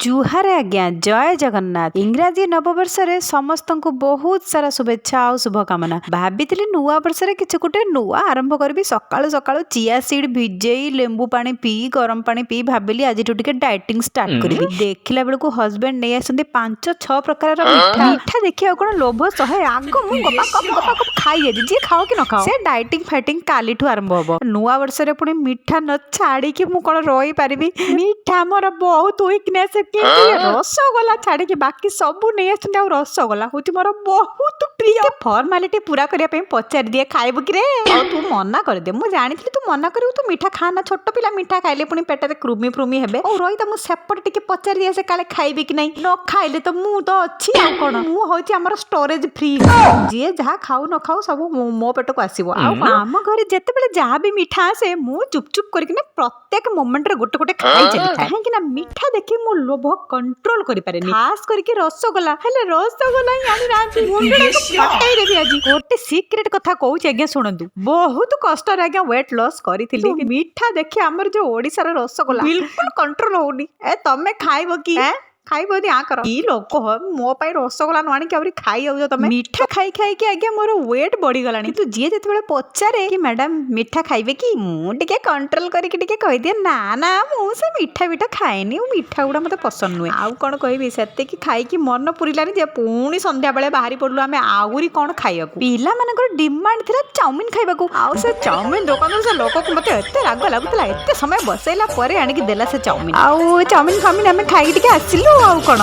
ଜୁହାର ଆଜ୍ଞା, ଜୟ ଜଗନ୍ନାଥ। ଇଂରାଜୀ ନବବର୍ଷରେ ସମସ୍ତଙ୍କୁ ବହୁତ ସାରା ଶୁଭେଚ୍ଛା ଆଉ ଶୁଭକାମନା। ଭାବିଥିଲି ନୂଆ ବର୍ଷରେ କିଛି ଗୋଟେ ନୂଆ ଆରମ୍ଭ କରିବି। ସକାଳୁ ସକାଳୁ ଚିଆ ସିଡ୍ ଭିଜେଇ, ଲେମ୍ବୁ ପାଣି ପିଇ, ଗରମ ପାଣି ପିଇ ଭାବିଲି ଆଜିଠୁ ଟିକେ ଡାଏଟିଂ ଷ୍ଟାର୍ଟ କରିବି। ଦେଖିଲା ବେଳକୁ ହଜବେଣ୍ଡ ନେଇ ଆସନ୍ତି ପାଞ୍ଚ ଛଅ ପ୍ରକାରର ମିଠା। ମିଠା ଦେଖିବାକୁ କଣ ଲୋଭ ସହେ? ଆଗ ମୁଁ ଗପା ଗପ ଗପା ଗପ ଖାଇଯାଇଛି। ଯିଏ ଖାଅ କି ନ ଖାଅ, ସେ ଡାଏଟିଂ ଫାଇଟିଂ କାଲିଠୁ ଆରମ୍ଭ ହବ। ନୂଆ ବର୍ଷରେ ପୁଣି ମିଠା ନ ଛାଡିକି ମୁଁ କଣ ରହିପାରିବି? ମିଠା ମୋର ବହୁତ ୱିକନେସ୍, କିନ୍ତୁ ଏ ରସଗୋଲା ଛାଡିକି ବାକି ସବୁ ନେଇ ଆସୁଛନ୍ତି। ଆଉ ରସଗୋଲା ହଉଛି ମୋର ବହୁତ ପ୍ରିୟ। ଫର୍ମାଲିଟି ପୁରା କରିବା ପାଇଁ ପଚାରି ଦିଏ, "ଖାଇବୁ କିରେ?" ଆଉ ତୁ ମନା କରିଦେ। ମୁଁ ଜାଣିଥିଲି ତୁ ମନା କରିବୁ। ତୁ ମିଠା ଖା ନା, ଛୋଟ ପିଲା, ମିଠା ଖାଇଲେ ପୁଣି ପେଟରେ କୃମି ଫୃମି ହେବେ। ଆଉ ରହିତା, ମୁଁ ସେପଟେ ଟିକେ ପଚାରି ଦିଏ ସେ କାଳେ ଖାଇବେ କି ନାହିଁ। ନ ଖାଇଲେ ତ ମୁଁ ତ ଅଛି। ଆଉ କଣ, ମୁଁ ହଉଛି ଆମର ଷ୍ଟୋରେଜ ଫ୍ରିଜ। ଯିଏ ଯାହା ଖାଉ ନ ଖାଉ, ସବୁ ମୋ ପେଟକୁ ଆସିବ। ଆଉ କଣ? ଆମ ଘରେ ଯେତେବେଳେ ଯାହା ବି ମିଠା ଆସେ, ମୁଁ ଚୁପ୍ ଚୁପ୍ କରିକିନା ପ୍ରତ୍ୟେକ ମୋମେଣ୍ଟରେ ଗୋଟେ ଗୋଟେ ଖାଇ ଚାଲିଥାଏ। କାହିଁକି ନା ମିଠା ଦେଖି ମୁଁ ଲୋଭ କଣ୍ଟ୍ରୋଲ କରିପାରେନି, ଖାସ କରିକି ରସଗୋଲା। ହେଲେ ରସଗୋଲା ହିଁ ଆଣିନାହାନ୍ତି, ମୁଣ୍ଡଟାକୁ ଫଟେଇ ଦେବି ଆଜି। ଗୋଟେ ସିକ୍ରେଟ କଥା କହୁଛି ଆଜ୍ଞା, ଶୁଣନ୍ତୁ। ବହୁତ କଷ୍ଟରେ ଆଜ୍ଞା ୱେଟ୍ ଲସ୍ କରିଥିଲି। ମିଠା ଦେଖି ଆମର ଯୋଉ ଓଡିଶାର ରସଗୋଲା ବିଲକୁଲ କଣ୍ଟ୍ରୋଲ ହଉନି। ଏ, ତମେ ଖାଇବ କି? ଏଁ? ଖାଇବ ଯଦି ଆ କର। କି ଲୋକ ହୋ, ମୋ ପାଇଁ ରସଗୋଲା ନ ଆଣିକି ଆହୁରି ଖାଇ ଯାଉଛ ତମେ। ମିଠା ଖାଇ ଖାଇକି ଆଜ୍ଞା ମୋର ୱେଟ୍ ବଢିଗଲାଣି। କିନ୍ତୁ ଯିଏ ଯେତେବେଳେ ପଚାରେ କି "ମ୍ୟାଡାମ, ମିଠା ଖାଇବେ କି?" ମୁଁ ଟିକେ କଣ୍ଟ୍ରୋଲ କରିକି ଟିକେ କହିଦିଏ, "ନା ନା, ମୁଁ ସେ ମିଠା ମିଠା ଖାଏନି। ମିଠା ଗୁଡ଼ା ମତେ ପସନ୍ଦ ନୁହେଁ।" ଆଉ କଣ କହିବି? ସେତିକି ଖାଇକି ମନ ପୁରିଲାନି ଯେ ପୁଣି ସନ୍ଧ୍ୟାବେଳେ ବାହାରି ପଡିଲୁ ଆମେ ଆହୁରି କଣ ଖାଇବାକୁ। ପିଲାମାନଙ୍କର ଡିମାଣ୍ଡ ଥିଲା ଚାଉମିନ ଖାଇବାକୁ। ଆଉ ସେ ଚାଉମିନ ଦୋକାନରୁ ସେ ଲୋକକୁ ମତେ ଏତେ ରାଗ ଲାଗୁଥିଲା, ଏତେ ସମୟ ବସେଇଲା ପରେ ଆଣିକି ଦେଲା ସେ ଚାଉମିନ। ଆଉ ଚାଉମିନ ଫାଉମିନ ଆମେ ଖାଇକି ଟିକେ ଆସିଲୁ। ଆଉ କଣ?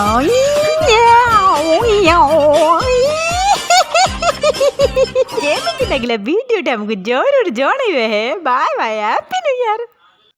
କେମିତି ଲାଗିଲା ଭିଡ଼ିଓଟା, ଆମକୁ ଜରୁର ଜଣେଇବେ ହେ। Bye bye, happy new year.